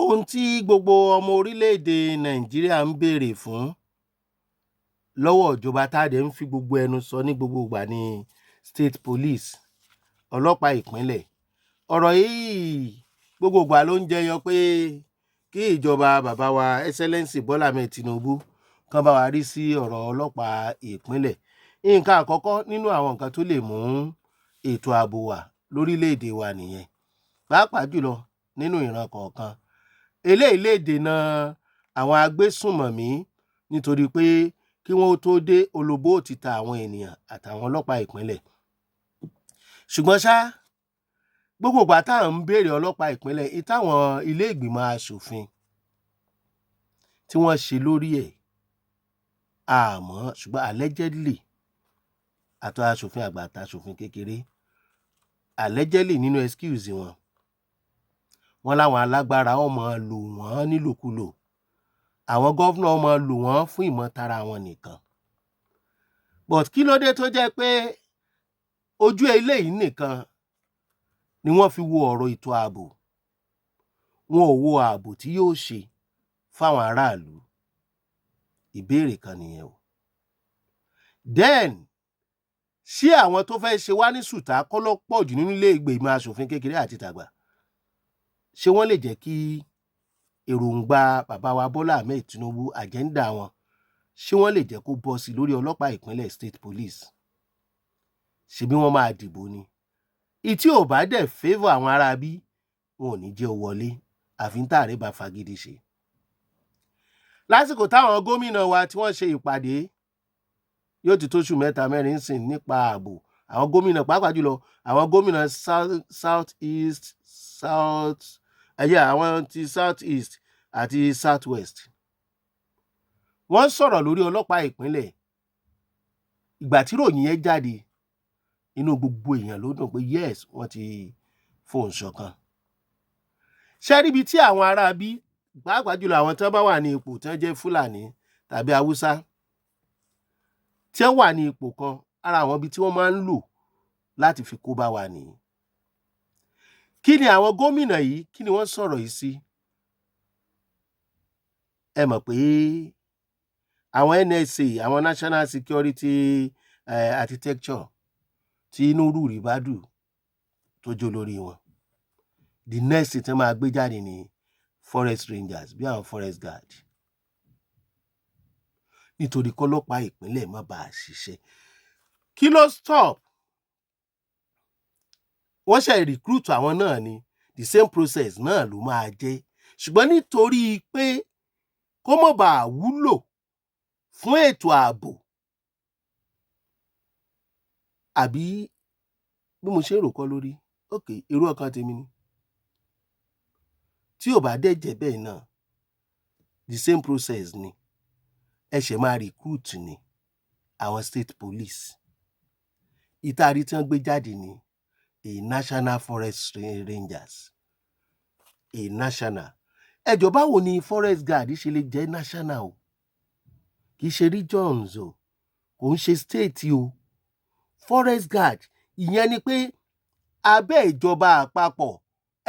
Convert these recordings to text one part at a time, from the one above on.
Ohun tí gbogbo ọmọ orílẹ̀-èdè Nàìjíríà ń béèrè fún lọ́wọ́ ìjọba tá a dẹ̀ ń fi gbogbo ẹnu sọ ní gbogbo ìgbà ní state police, ọlọ́pàá ìpínlẹ̀. Ọ̀rọ̀ yìí, gbogbo ìgbà ló ń jẹyọ pé kí ìjọba bàbá wa, Excellency Bọ́lá Ahmed Tinubu, kán bá wa rí sí ọ̀rọ̀ ọlọ́pàá ìpínlẹ̀. Nǹkan àkọ́kọ́ nínú àwọn nǹkan tó lè mú ètò ààbò wà lórílẹ̀-èdè wa nìyẹn, pàápàá jùlọ nínú ìran kọ̀ọ̀kan. Eléyìí lè dènà àwọn agbésùnmọ̀mí, nítorí pé kí wọ́n tó dé, olóbó ti ta àwọn ènìyàn àtàwọn ọlọ́pàá ìpínlẹ̀. Ṣùgbọ́n ṣá, gbogbo ìgbà tá à ń béèrè ọlọ́pàá ìpínlẹ̀, ìtàwọn ilé ìgbìmọ̀ asòfin tí wọ́n ṣe lórí ẹ̀ àmọ́, ṣùgbọ́n allegedly, àtọ́ asòfin àgbà àti asòfin kékeré, allegedly, nínú excuse wọn, wọ́n láwọn alágbára wọn máa lò wọ́n nílòkulò, àwọn governor máa lò wọ́n fún ìmọ̀tara wọn nìkan. But kí ló dé tó jẹ́ pé ojú eléyìí nìkan ni wọ́n fi wo ọ̀rọ̀ ètò ààbò? Wọn ò wo ààbò tí yóò ṣe fáwọn aráàlú. Ìbéèrè kan nìyẹn o. Then, ṣé àwọn tó fẹ́ ṣe wá ní sùtá kọ́ ló pọ̀ jù nínú ilé ìgbìmọ̀ asòfin kékeré àti tàgbà? Ṣé wọ́n lè jẹ́ kí èròǹgbà bàbá wa Bọ́lá Ahmed Tinubu, agenda wọn, ṣé wọ́n lè jẹ́ kó bọ́ sí lórí ọlọ́pàá ìpínlẹ̀, state police? Ṣebí wọ́n máa dìbò ni. Ìtí ò bá dẹ̀ favour àwọn ará bí, wọn ò ní jẹ́ ó wọlé, àfi táàrẹ bá fagídí ṣe. Lásìkò táwọn gómìnà wa tí wọ́n ṣe ìpàdé, yóò ti tóṣù 3 4 sìn, nípa ààbò, àwọn gómìnà, pàápàá jùlọ àwọn gómìnà south, south east, south ẹ̀yà, àwọn ti south east àti south west, wọ́n sọ̀rọ̀ lórí ọlọ́pàá ìpínlẹ̀. Ìgbà tí ròyìn yẹn jáde, inú gbogbo èèyàn ló dùn pé yes, wọ́n ti fohùn ṣọ̀kan. Ṣé ríbi tí àwọn ará bí, pàápàá jùlọ àwọn tí wọ́n bá wà ní ipò, tí wọ́n jẹ́ Fúlàní tàbí Haúsá, tí wọ́n wà ní ipò kan, ara àwọn ibi tí wọ́n máa ń lò láti fi kó bá wa nìyí. Kí ni àwọn gómìnà yìí, kí ni wọ́n sọ̀rọ̀ yìí sí? Ẹ mọ̀ pé àwọn NSA, àwọn National Security Architecture tí Nuhu Ribadu tó jó lórí wọn, the next thing tí wọ́n máa gbé jáde ní forest rangers, bí àwọn forest guard, nítorí kọ́lọ́pàá ìpínlẹ̀ má bàa ṣiṣẹ́. Kí ló stop? Wọ́n ṣe recruit àwọn náà ni, the same process náà ló máa jẹ́. Ṣùgbọ́n nítorí pé kó má bàa wúlò fún ètò ààbò, àbí bí mo ṣe ń rò kọ́ lórí, ok, èrò ọkàn tèmi ni, tí ò bá dẹ̀ jẹ́ bẹ́ẹ̀ náà, the same process ni, ẹ ṣẹ̀ máa recruit ni àwọn state police. Ìtaari tí wọ́n gbé jáde ní a national forest rangers, a national. Ẹjọ́, báwo ni forest guard ṣe lè jẹ́ national o? Kì í ṣe regions o, kò ń ṣe state o. Forest guard, ìyẹn ni pé abẹ́ ìjọba àpapọ̀,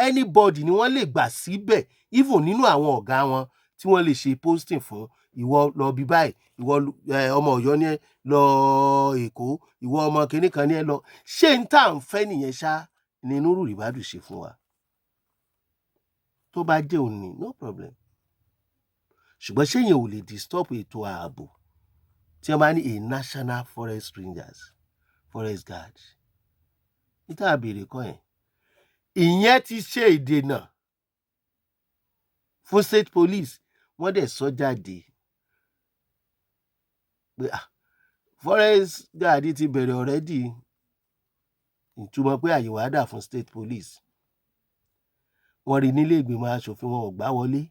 anybody ni wọ́n lè gbà síbẹ̀, even nínú àwọn ọ̀gá wọn tí wọ́n lè ṣe posting fún. Ìwọ lọ bí báyìí, ìwọ ọmọ Ọ̀yọ́ ni ẹ lọ Èkó, ìwọ ọmọ kìnní kan ni ẹ lọ. Ṣé n tá à ń fẹ́ nìyẹn ṣá ni Nuhu Ribadu ṣe fún wa? Tó bá jẹ́ òun ni, no problem. Ṣùgbọ́n ṣé yẹn ò lè disturb ètò ààbò tí wọ́n bá ní a national forest rangers, forest guard? Níta àbèrè kọ́ yẹn, ìyẹn ti ṣe ìdènà fún state police. Wọ́n dẹ̀ sọ jáde pé, ah, forest guard ti bẹ̀rẹ̀ already, ìtumọ̀ pé àyè wàá dà fún state police. Wọ́n rí nílé ìgbìmọ̀ asòfin, wọn ò gbá wọlé,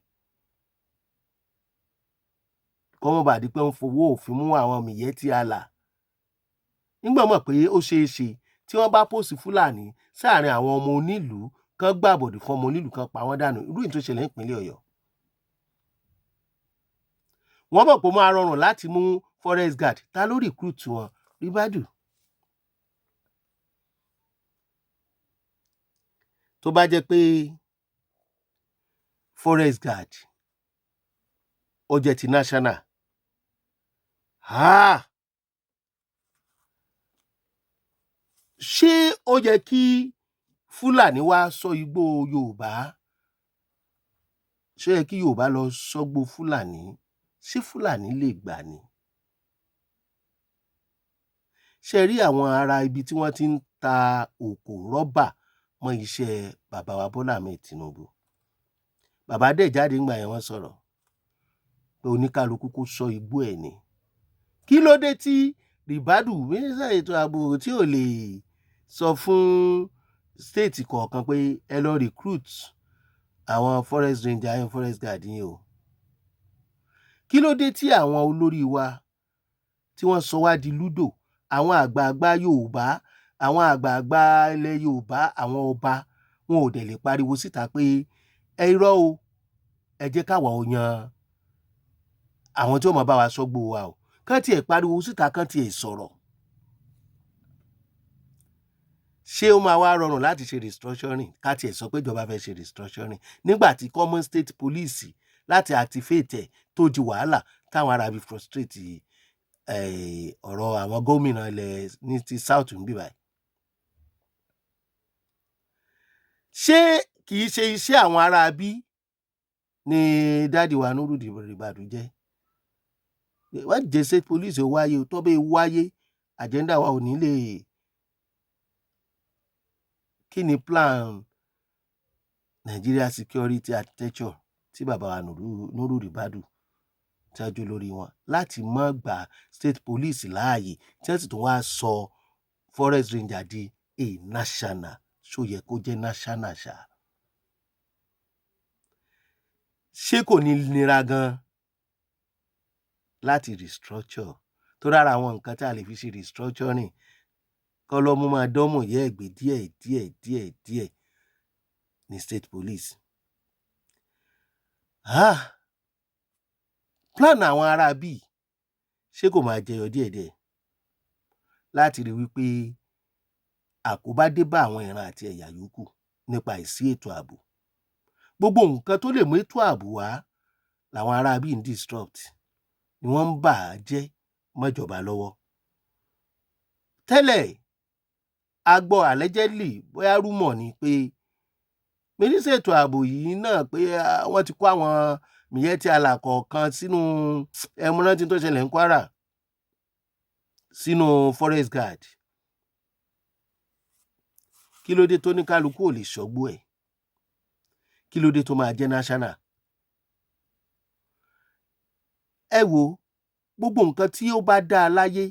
kọ́ mọ́ bàa di pé ń fowó òfin mú àwọn Miyetti Allah. Nígbà mọ̀ pé ó ṣeé ṣe tí wọ́n bá post Fúlàní sáàrin àwọn ọmọ onílùú kan, gbàbọ̀dè fún ọmọ onílùú kan, pa wọ́n dànù, irú ìyí tó ṣẹlẹ̀ nípínlẹ̀ Ọ̀yọ́. Wọ́n mọ̀ pé ó máa rọrùn láti mú forest guard. Ta ló recruit wọn? Ribadu. Tó bá jẹ́ pé Forest guard, ó jẹ́ ti national. Ah! Ṣé ó yẹ kí Fúlàní wá sọ igbó Yorùbá? Ṣé ó yẹ kí Yorùbá lọ sọ́gbó Fúlàní? Ṣé Fúlàní lè gbà ni? Ṣé ẹ rí àwọn ará ibi tí wọ́n ti ń ta òkò rọ́bà mọ́ iṣẹ́ bàbá wa Bọ́lá Ahmed Tinubu? Bàbá dẹ̀ jáde ńgbà yẹn, wọ́n sọ̀rọ̀ pé oníkálukú kó sọ igbó ẹ̀ ni. Kí ló dé tí Ribadu, mínísítà ètò ààbò, tí ò lè sọ fún state kọ̀ọ̀kan pé ẹ lọ recruit àwọn forest ranger and forest guard yín o? Kí ló dé tí àwọn olórí wa tí wọ́n sọ wá di lúdò, àwọn àgbààgbà Yorùbá, àwọn àgbààgbà ilẹ̀ Yorùbá, àwọn ọba, wọn ò dẹ̀ lè pariwo síta pé ẹ irọ́ o, ẹ jẹ́ káwa ò yan àwọn tí ó máa bá wa ṣọ́gbó wa o? Kán tiẹ̀ pariwo síta, kán tiẹ̀ sọ̀rọ̀. Ṣé ó máa wá rọrùn láti ṣe restructuring, ká tiẹ̀ sọ pé ìjọba fẹ́ ṣe restructuring, nígbà tí common state police láti activate ẹ̀ tó di wàhálà, táwọn ará bí frustrate ọ̀rọ̀ àwọn gómìnà ilẹ̀ ní ti south ń bì báyìí? Ṣé kì í ṣe iṣẹ́ àwọn ará bí ni daddy wa Nuru Ribadu jẹ́? Wọ́n jẹ́ state police ó wáyé o, tó bẹ́ẹ̀ wáyé, agenda wa ò ní lè. Kí ni plan Nigeria security architecture tí bàbá wa Nuru Ribadu tí wọ́n jó lórí wọn láti má gba state police láàyè, tí wọ́n sì tún wá sọ forest ranger di a national? Ṣó yẹ kó jẹ́ national ṣá? Ṣé kò ní nira gan láti restructure? Tó rárá, àwọn nǹkan tí a lè fi ṣe restructuring kọ́lọ́mú máa dánmọ̀ yẹ́ ẹ̀gbẹ́ díẹ̀ díẹ̀ díẹ̀ díẹ̀ ní state police. Ah! Plan àwọn ará bíi, ṣé kò máa jẹyọ díẹ̀díẹ̀ láti rí wípé àkóbá dé bá àwọn ìran àti ẹ̀yà yòókù nípa àìsí ètò ààbò? Gbogbo nǹkan tó lè mú ètò ààbò wá làwọn ará bíi ń disrupt, ni wọ́n ń bà á jẹ́ mọ́jọba lọ́wọ́. Tẹ́lẹ̀, a gbọ́ allegedly, bóyá rumour ni, pé mínísítà ètò ààbò yìí náà, pé wọ́n ti kó àwọn Miyetti Allah kọ̀ọ̀kan sínú ẹmu rántí tó ṣẹlẹ̀ ní Kwara, sínú forest guard. Kí ló dé tó ní kálukú ò lè ṣọ́gbó ẹ̀? Kí ló dé tó máa jẹ́ national? Ẹ wo gbogbo nǹkan tí ó bá dáa láyé,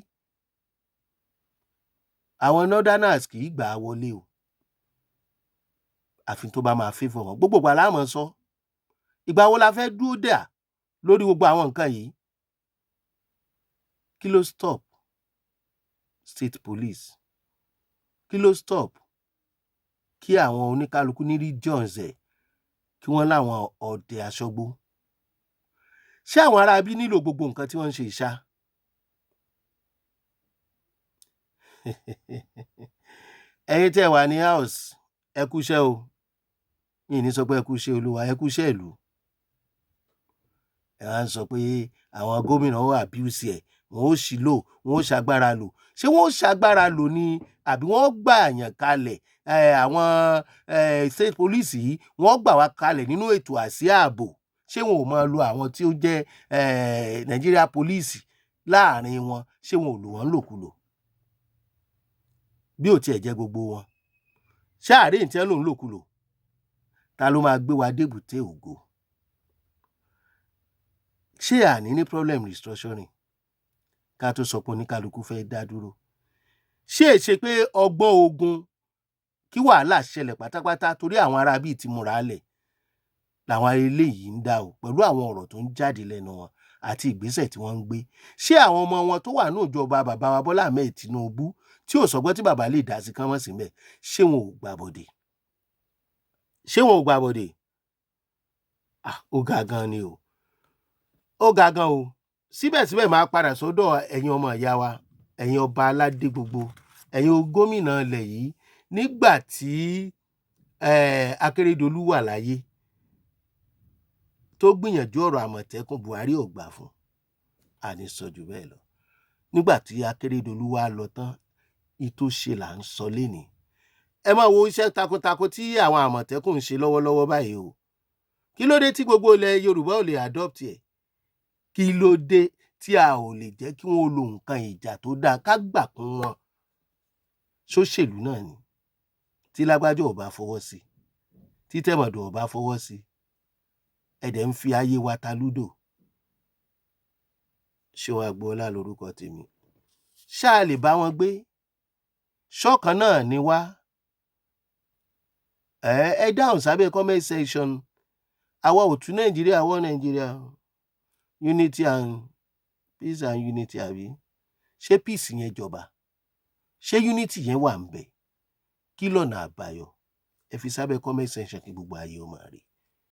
àwọn northerners kì í gbà á wọlé o, àfi tó bá máa favour wọn. Gbogbo ìgbà la máa sọ. Ìgbà wo la fẹ́ dúró dà lórí gbogbo àwọn nǹkan yìí? Kí ló stop state police? Kí ló stop kí àwọn oníkálukú ní regions ẹ̀ kí wọ́n láwọn ọdẹ aṣọ́gbó? Ṣé àwọn ará bí nílò gbogbo nǹkan tí wọ́n ń ṣe ìṣá? Ẹ̀yin tẹ́ wà ní house, ẹ kúṣẹ́ o. Mi ní sọ pé ẹ kúṣẹ́ olúwa, ẹ kúṣẹ́ ìlú. Ẹ wá ń sọ pé àwọn gómìnà ó abuse ẹ̀, wọ́n ó ṣì lò, wọ́n ó ṣàgbára lò. Ṣé wọ́n ó ṣàgbára lò ni, àbí wọ́n gbà yàn kalẹ̀? Àwọn state police yìí, wọ́n gbà wá kalẹ̀ nínú ètò àsíá ààbò. Ṣé wọn ò máa lo àwọn tí ó jẹ́ Nigeria police láàrin wọn? Ṣé wọn ò lò wọ́n lòkulò? Bí ò tiẹ̀ jẹ́ gbogbo wọn, ṣé àárẹ̀ tí wọ́n lò ń lòkulò? Ta ló máa gbé wa débùté ògo? Ṣé àní ní problem restructuring ká tó sọ pé oníkálukú fẹ́ dá dúró? Ṣé è ṣe pé ọgbọ́n ogun kí wàhálà ṣẹlẹ̀ pátápátá, torí àwọn ará bíi ti múra lẹ̀ làwọn eléyìí ń dá o, pẹ̀lú àwọn ọ̀rọ̀ tó ń jáde lẹ́nu wọn àti ìgbésẹ̀ tí wọ́n ń gbé? Ṣé àwọn ọmọ wọn tó wà ní ìjọba bàbá wa Bọ́lá Ahmed Tinubu, tí ò sọgbọ́n tí bàbá lè dá sí kán mọ́ síbẹ̀, ṣé wọn ò gbàbọ̀dè? Ṣé wọn ò gbàbọ̀dè? Ah, ó ga gan ni o, ó ga gan o. Síbẹ̀síbẹ̀, máa padà sọ́dọ̀ ẹ̀yin ọmọ ìyá wa, ẹ̀yin ọba aládé gbogbo, ẹ̀yin gómìnà ilẹ̀ yìí. Nígbà tí Akérédolú wà láyé, Tó gbìyànjú ọ̀rọ̀ Àmọ̀tẹ́kùn, Buhari ò gbà fún. Àní sọ jù bẹ́ẹ̀ lọ. Nígbà tí Akérédolú wá lọ tán, ìtò ṣe là ń sọ lénìí. Ẹ máa wo iṣẹ́ takuntakun tí àwọn Àmọ̀tẹ́kùn ń ṣe lọ́wọ́lọ́wọ́ báyìí o. Kí ló dé tí gbogbo ilẹ̀ Yorùbá ò lè adopt ẹ̀? Kí ló dé tí a ò lè jẹ́ kí wọ́n lo nǹkan ìjà tó dáa, ká gbà kún wọn? Ṣóṣèlú náà ni? Tí lágbájá ò bá fọwọ́ sí, tí tẹ̀mọ̀dò ò bá fọwọ́ sí, ẹ dẹ̀ ń fi ayé wa ta lúdò. Ṣéun Agboola lorúkọ tèmi. Ṣáà lè bá wọn gbé ṣọ́kan náà ni wá. Ẹ dáhùn sábẹ́ comment section. Àwa ò tún Nàìjíríà wọ́ Nàìjíríà, unity and peace and unity, àbí ṣé peace yẹn jọba? Ṣé unity yẹn wà ń bẹ? Kí lọ́nà àbáyọ? Ẹ fi sábẹ́ comment section kí gbogbo ayé ó máa rí.